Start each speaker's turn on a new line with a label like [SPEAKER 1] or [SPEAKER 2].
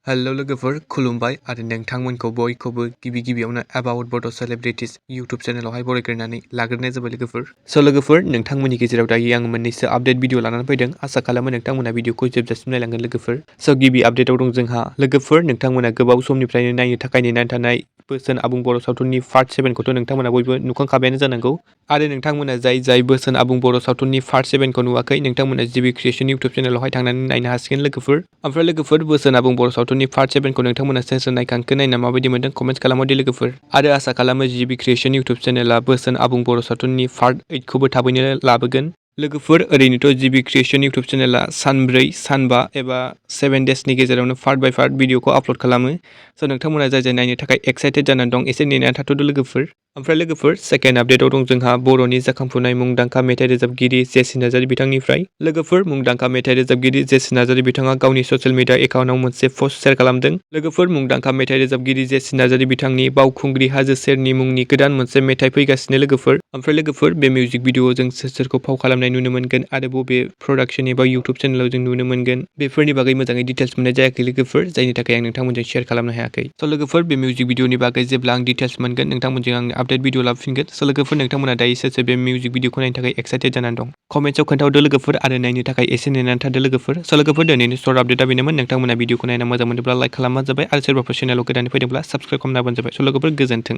[SPEAKER 1] हेल' लोगोफोर खुलुमबाय आरो नोंथांमोनखौ बयखौबो गिबियावनो एबाउट बड' सेलिब्रिटिस इउटुब चेनेलावहाय बरायग्रोनानै लाग्रोनाय जाबाय लोगोफोर। स' लोगोफोर नोंथांमोननि गेजेराव दायो आं मोननैसो आपडेट भिडिअ लानानै फैदों। आसा खालामो नोंथांमोना भिडिअखौ जोबजासिम नायलांगोन लोगोफोर। स' गिबि आपडेटआव दं जोंहा लोगोफोर नोंथांमोना गोबाव समनिफ्रायनो नायनो थाखाय नेनानै थानाय बोसोन आबुं बर' सावथुननि पार्ट 7खौथ' नोंथांमोना बयबो नुखांखाबायानो जानांगौ। आरो नोंथांमोना जाय बोसोन आबुं बर' सावथुननि पार्ट 7खौ नुवाखै नोंथांमोना जिबि क्रिएशन इउटुब चेनेलावहाय थांनानै नायनो हासिगोन लोगोफोर। ओमफ्राय लोगोफोर बोसोन आबुं बर' सावथुननि पार्ट 7खौ नोंथांमोना सोर नायखांखो नायना माबायदि मोनदों कमेन्ट खालामहरदो लोगोफोर। आरो आसा खालामो जिबि क्रिएशन इउटुब चेनेला बोसोन आबुं बर' सावथुननि पार्ट 8खौबो थाबैनो लाबोगोन। लोगोफोर ओरैनोथ' जिबि क्रिएशन इउटुब चेनेला सानब्रै सानबा एबा 7 डेजनि गेजेरावनो पार्ट बाय पार्ट भिडिअखौ आपल'ड खालामो। स' नोंथांमोना जाय नायनो थाखाय एक्साइटेड जानानै दं एसे नेनानै थाथ'दो लोगोफोर। ओमफ्राय लोगोफोर सेकेन्ड आपडेटआव दं जोंहा बर'नि जाखांफुनाय मुंदांखा मेथाइ रोजाबगिरि जेसि नार्जारी बिथांनिफ्राय। लोगोफोर मुंदांखा मेथाइ रोजाबगिरि जेसि नार्जारी बिथाङा गावनि ससियेल मिडिया एकाउन्टआव मोनसे पस्ट शेयार खालामदों। लोगोफोर मुंदांखा मेथाइ रोजाबगिरि जेसि नार्जारी बिथांनि बावखुंग्रि हाजो सेरनि मुंनि गोदान मोनसे मेथाइ फैगासिनो लोगोफोर। ओमफ्राय लोगोफोर बे मिउजिक भिडिअआव जों सोरखौ फाव खालामनाय नुनो मोनगोन आरो बबे प्रडाक्शन एबा इउटुब चेनेलाव जों नुनो मोनगोन बेफोरनि बागै मोजाङै डिटेल्स मोननाय जायाखै लोगोफोर, जायनि थाखाय आं नोंथांमोनजों शेयार खालामनो हायाखै। स' लोगोफोर बे मिउजिक भिडिअनि बागै जेब्ला आं डिटेल्स मोनगोन नोंथांमोनजों आं आपडेट भिडिअ लाबोफिनगोन। स' लोगोफोर नोंथांमोना दायो सोर बे मिउजिक भिडिअखौ नायनो थाखाय एक्साइटेड जानानै दं कमेन्ट्सआव खोन्थाहरदो लोगोफोर आरो नायनो थाखाय एसे नेनानै थादो लोगोफोर। स' लोगोफोर दिनैनि सर्ट आपडेटआ बेनोमोन। नोंथांमोना भिडिअखौ नायना मोजां मोनोब्ला लाइक खालामबानो जाबाय आरो सोरबाफोर चेनेलाव गोदानै फैदोंब्ला साबस्क्राइब खालामना होबानो जाबाय। स' लोगोफोर गोजोन्थों।